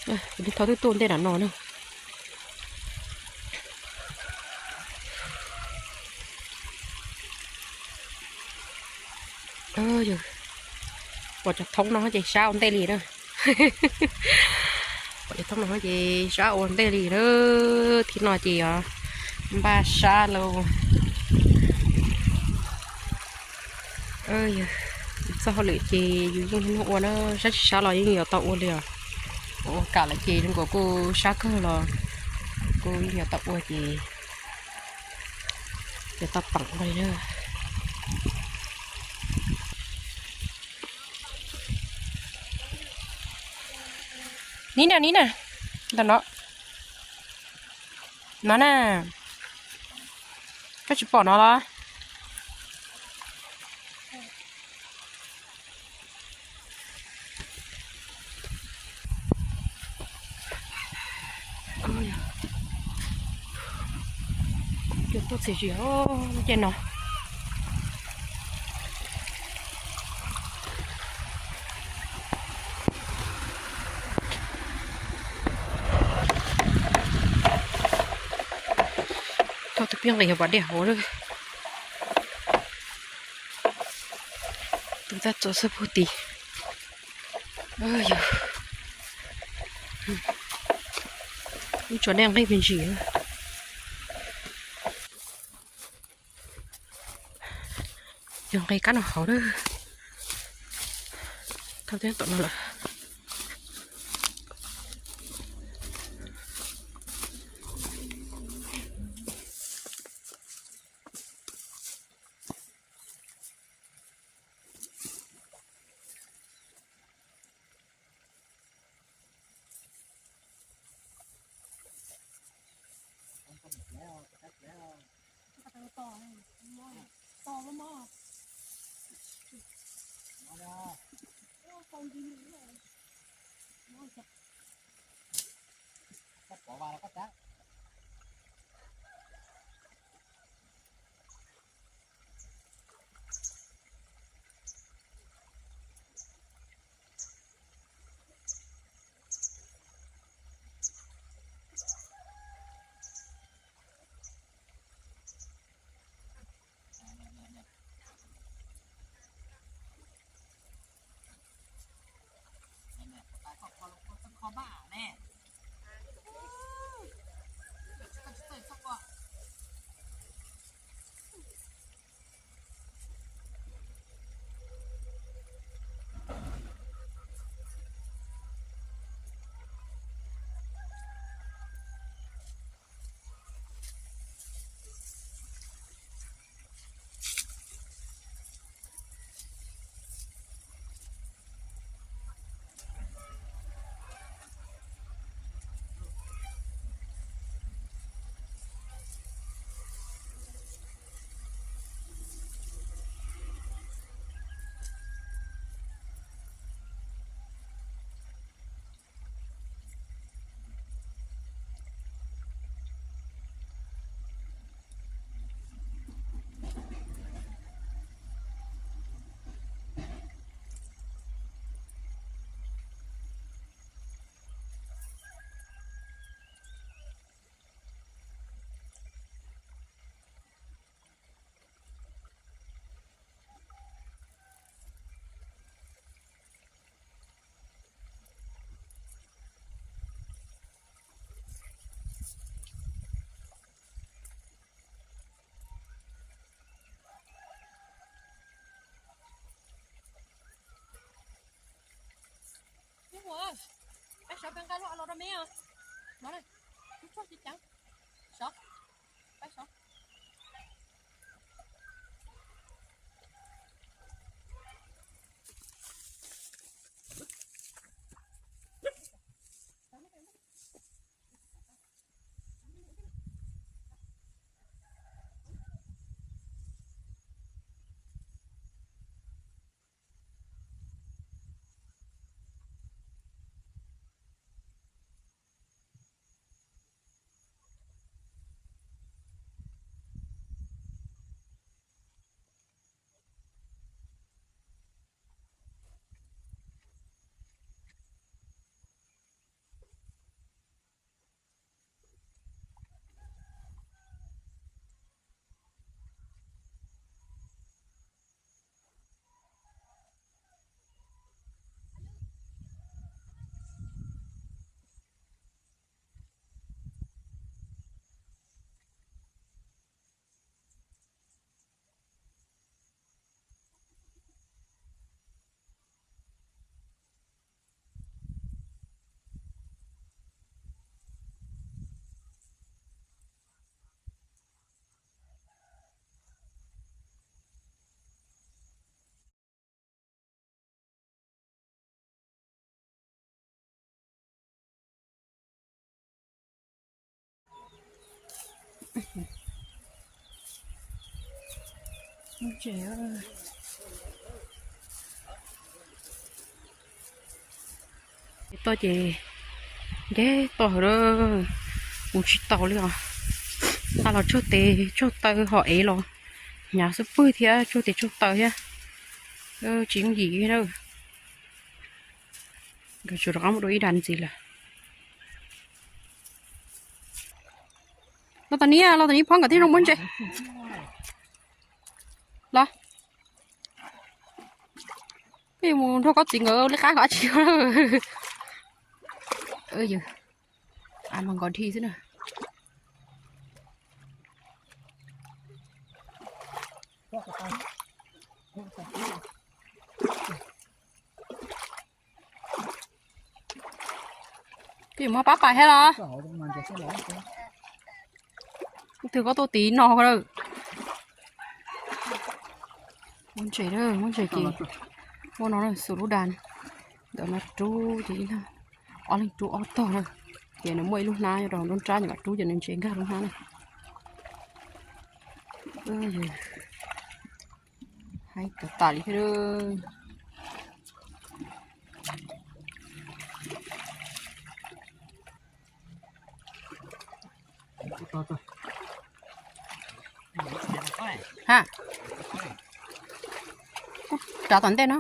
Kuv thauj twb tuaj ntej nram no na. Pom cov thoob no ces sab ua ntej li na. Pom cov thoob no ces sab ua ntej li na. Thib no ces npaj sab lauj. Txoj hauj lwm ces yus yeej ua na, sab tsis sab los yeej yuav tau ua li os. Ua kam lawm ces zoo nkaus kuj sab kawg los kuj yeej yuav tau ua ces yuav tau peem ua li na. Nib na, nib na, ntawm no, no na, koj tsis pom no los? Cua tuaj txias zi ces no. Thauj tus pib nqis yog pas dej hauv lawm. Tus tab txo xab pug ti. Yog ib tsob dej nqig me ntsis. Yog nqis kab no hauv lawm. Thauj tib tom no lawm. Ub, peb sawv peb nqa lub a los rau me os. No, ub, tsis ceev. Sawv, peb sawv. Ces toj ces nkag toj hauv lawm, mus tsis tau li os. Nqa los tsuag tes tsuag taw hom ev los hnyav xub pwg thiab, tsuag tes tsuag taw thiab. Tsis yooj yim na. Nkawd tsuas rov qab mus dua ib dag ntxiv lawm. Los tom niab, los tom niab phob nkawd thiaj zoo muaj ntses. Los, peb mus nrog koj txiv nkawd li qab qhov tsis. Mas nkos dhi xwb na. Koj yuav muab pab pais thiab los? Twg koj tuaj tiv no lawm. Muaj ntses, muaj ntses ces muaj no xus lub dag. Ntawm no rub ces ib leeg, ob leeg rub ob tog na. Ces nws muaj ib lub hnab nyob rau nruab nrab, nws mam rub ces nws ntses nkag lub hnab na. Haib tas tas li thiab. Ha, kuv rov tom ntej no.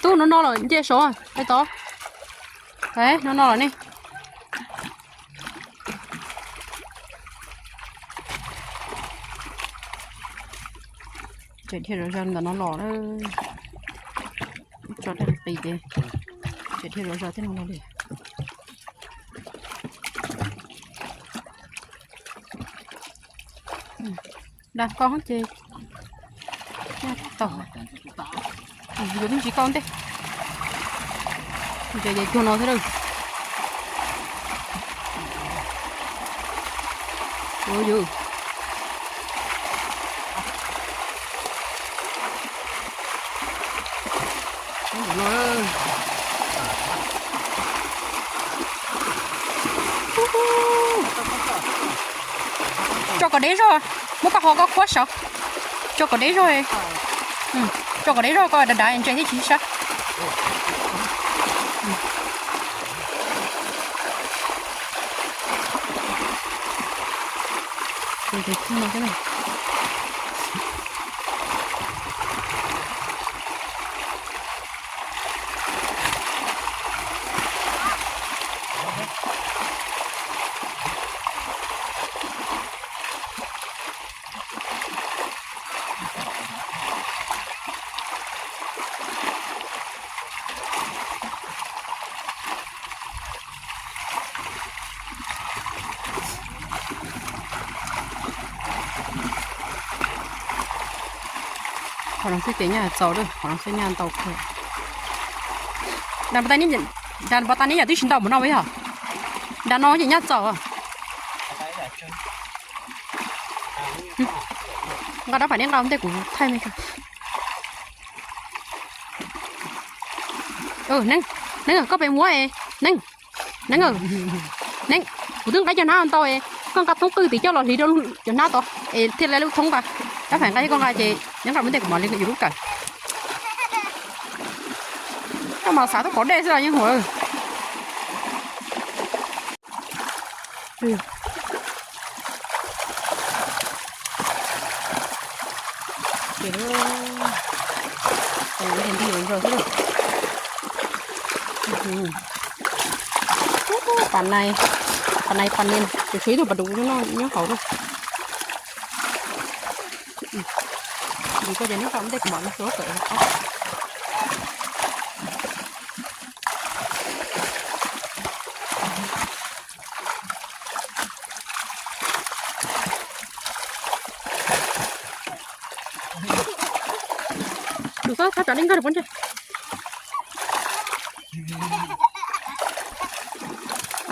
Tub, no no lawm, nce saud, peb tod. No no lawm ne. Tseem dhia zov zog ntawm no los na. Tso dej qis ces tseem dhia zov zog thiab no los li. Dag koj ces tau. Yuav me ntsis koj ntej. Ntses ces cuag no thiab lawm. Ua yus. Tso kom deb zog, muab koj ho koj khuab saud. Tso kom deb zog, tso kom deb zog koj dav dav ntses thiaj tsis sab. Qhov no xwb ces nyaj txaus lawm, qhov no xwb nyaj ntau kawg. Nram nram npab tag neb yam twb tsis ntau mus no yog. Nram no ces nyaj txaus. Nqa rab pham neb nqa ntej kuv thaij me. Neeb, Neeb, koj pem muab es, Neeb, Neeb, Neeb, kuv twb nqa cov hnab ntau es, koj nqa thoob qwj tim coj los hliv rau cov hnab tod es thiaj li lub thoob nqa. Rab pham nqa thiab koj nqa ces neb nqa mus ntej kuv mam li yus lub kawm. Koj mas xav tuaj pov dej xwb los yeej huam. Ces lub, ces lub nti zog xwb. Pas nais, pas nais pas nias, tshuav ib tug pas duv nyob hauv lawm. Yus koj ces neb nqa mus ntej kuv mam li rau kawm. Tus xob txhob tso dej nkawg rau pob ntseg.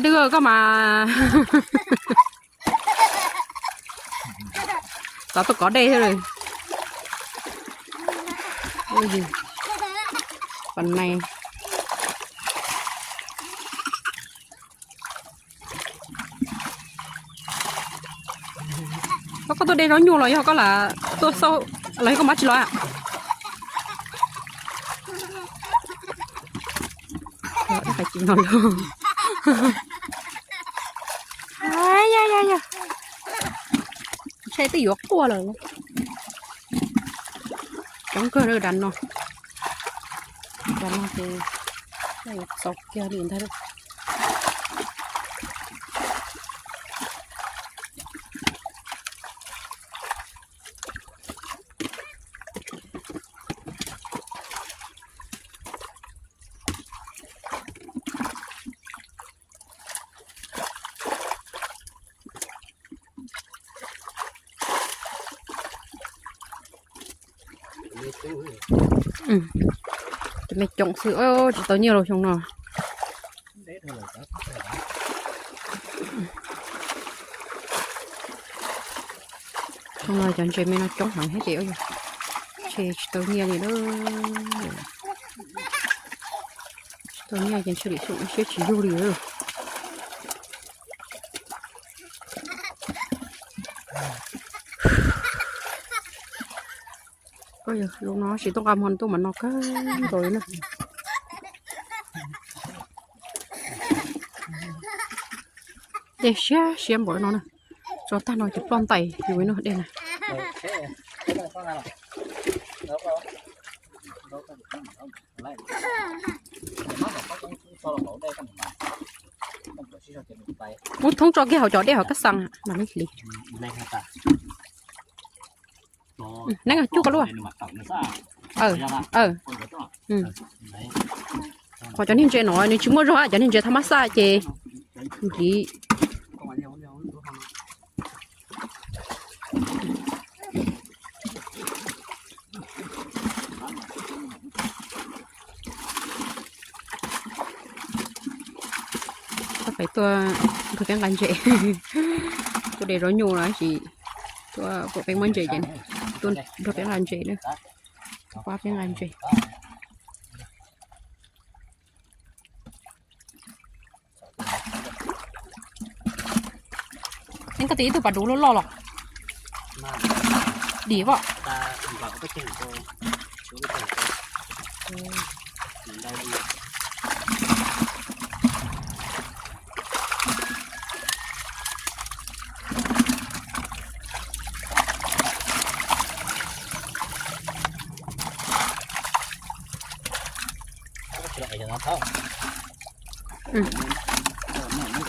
Dej koj mas xav tuaj kov dej thiab li. Pas nais. Koj, koj tuaj de zaub nyuj los yog koj lam tuaj xauj los yog koj mam tsis los? Ib qais ci no lug. Yog, yog, yog. Ntshai twb yuav quaj lawm. Coob kawg lawm dav no. Dav no ces yuav txaus kiag li ntag. Cov me coom xwb, tsis tau nyiaj los xyoo no. Xyoo no cov ntses me no coob heev thiab ces, ces tsis tau nyiaj li. Tsis tau nyiaj ces ntshe lwm xyoo siab tsis yug li. Koj yog lub no tsis tuaj nqa mov tuaj mas no kawg nkaus li na. Dej siab siab npaum no na. Tso tag no ces ploj ntais yus no dej na. Muab thoob tso kiag hauv cov dej hauv kab xas mam li hliv. Neeb cuj koj lub. Qhov cov niag ntses no nws tsis muaj zog, cov niag ntses tha mab xaj ces hliv. Peb tuaj nrog peb nqa ntses, tuaj de zaub nyuj los sis tuaj pom peb muab ntses ces tuaj nrog peb nqa ntses na, pab peb nqa ntses. Koj txiv ib tug pas duv loj loj los dim pom.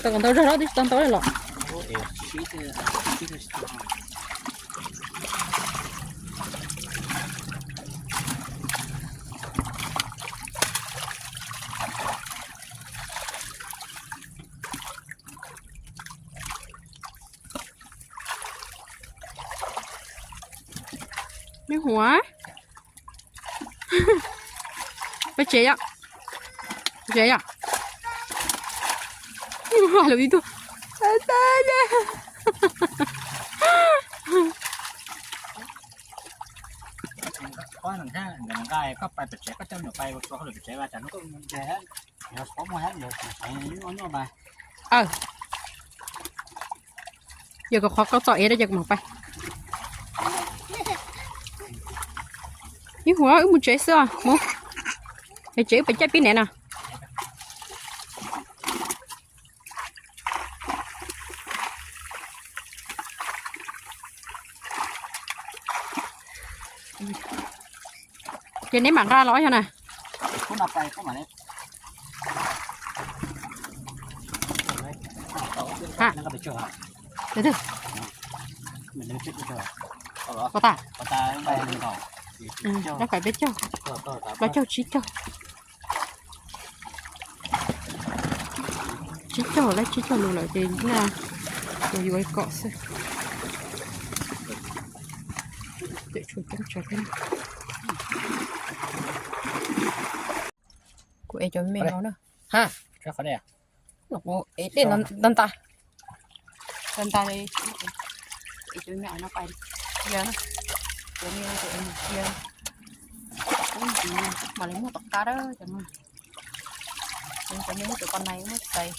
Tau kom ntau zog los twb tsis tau ntau los. Neb huam, peb tsev yom, tsev yom. Neb huam lawv ib tug. Yog kom qhov koj txom ev da ces kuv mam pais. Neb huam, wb mus tsev xwb os mus. Es tsev wb pais caij pib neb no. Ces neb mam nqa los yog na. Pov tas, peb caug, plaub caug tsib caug. Tsib caug lawm, tsib caug lus lawm ces nyob yuav kom xwb. Cem tshuav coob tsawv thiab. Cov me no na. Dej nta nta, nta nta, cov me no pais cia na, cov me no ces cia, mam li muab tom qab cov no, cov me muab cov ko nai muab txais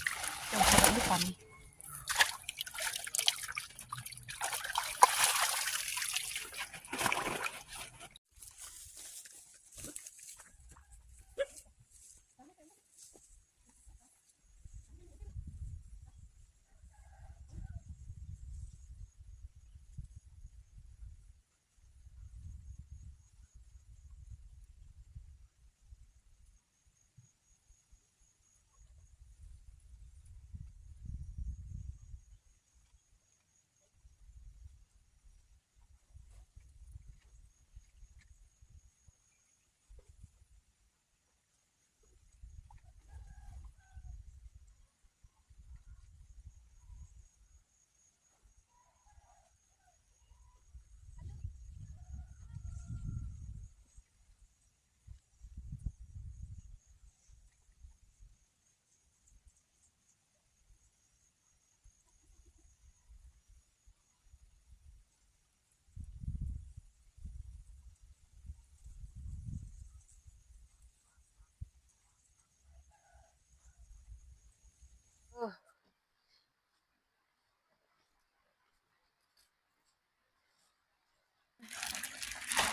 coj mus lub pas.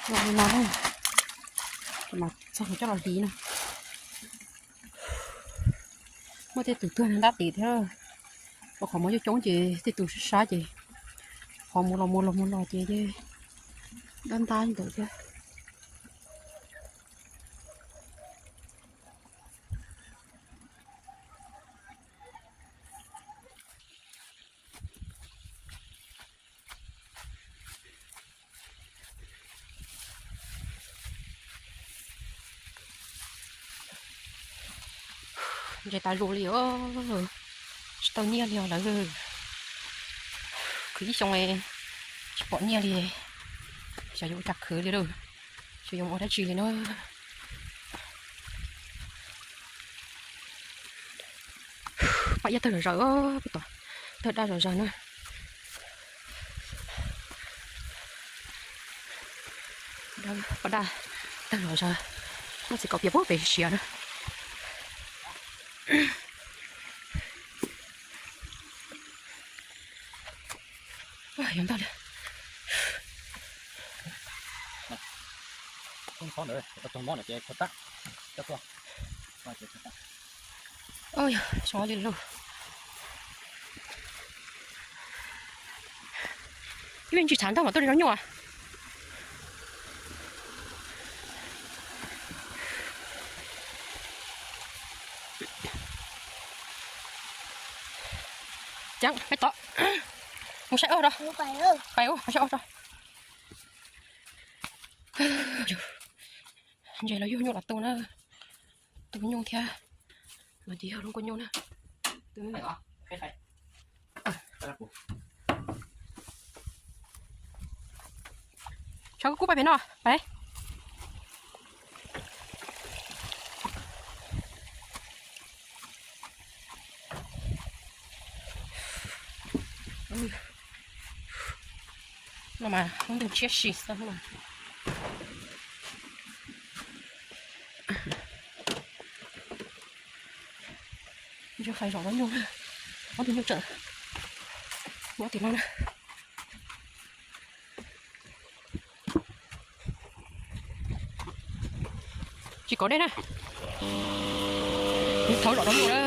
Los li no na, mas txog coj los hliv na. Muaj tej tus tuag ntab tim thiab, ua qhov muag coob coob ces tej tus sab sab ces qhov muag los muag los muag los ces dab ntab ntawd thiab. Ntses tas zus li os, tsis tau nyiaj li os lawv. Khwv ib xyoo tsis pom nyiaj li, xyov yuav ua cas khwv li lawm, xyov yuav mus ua dab tsi li na. Paj iab tawg zom zaws, peb tom tawg daj zom zaws na. Paj daj tawg zom zaws, muaj txiv kaum pias puag pem siav na. Yog ntag li. Yog, xyov li lauj. Ib me ntsis tshav ntag mas tuaj li zov nyuj. Ceev peb tod, mus saib ob rau, pais mus saib ob rau. Ntses los yug nyuj los tu na, tu nyuj thiab, no ces yog lub kua nyuj na. Tshav kub pab pem no pais. No mas lub ntuj ntshiab si xwb no. Ntsia fais zom no nyuj, ob tug nyuj tseem nyob tim no na. Tsis kov dej na. Thauv zom no nyuj na.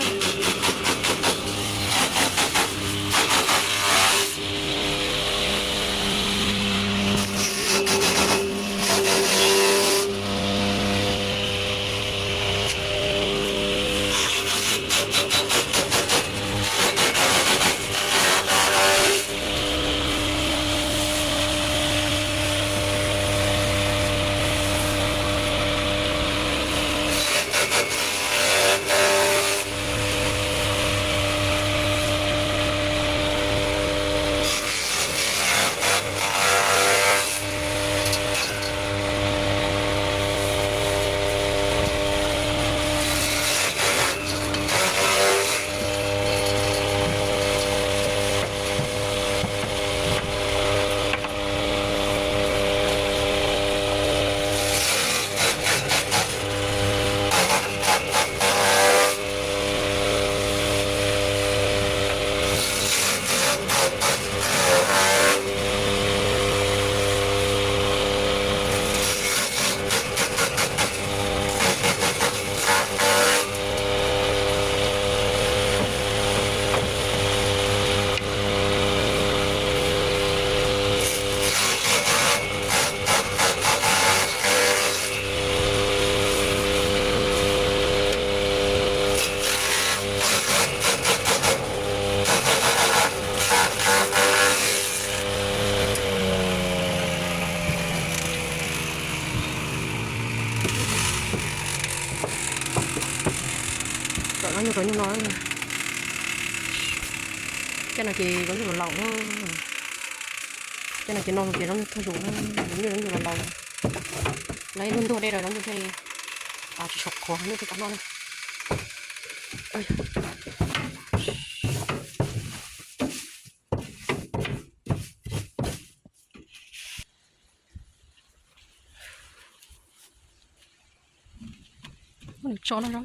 Kom zaub nyuj rau nyuj no. Caj no ces zaub nyuj los laus na. Caj no ces no ces zaub nyuj tuag zus na, zaub nyuj zaub nyuj los laus. Lawv ib lub ntuag dej rau zaub nyuj thiaj tsis saum qhuav nyuj thiaj kam noj na. Muab nws tso no.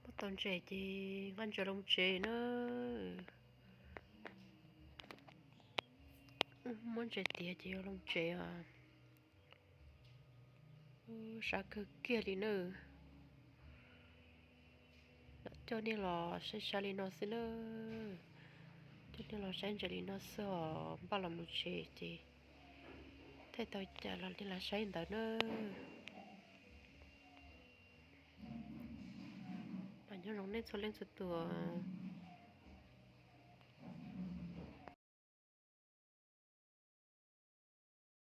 Muab tau ntses ces nqa ntses los tsev na. Muab ntses tiav ces yuav los tsev os. Sab kawg kiag li na. Coj nej los saib sab li no xwb na. Coj nej los saib ntses li no xwb os, npaj los mus tsev ces thaij tau cas los nej los saib ntawd na. Mas nyob zoo nej txhua leej txhua tus.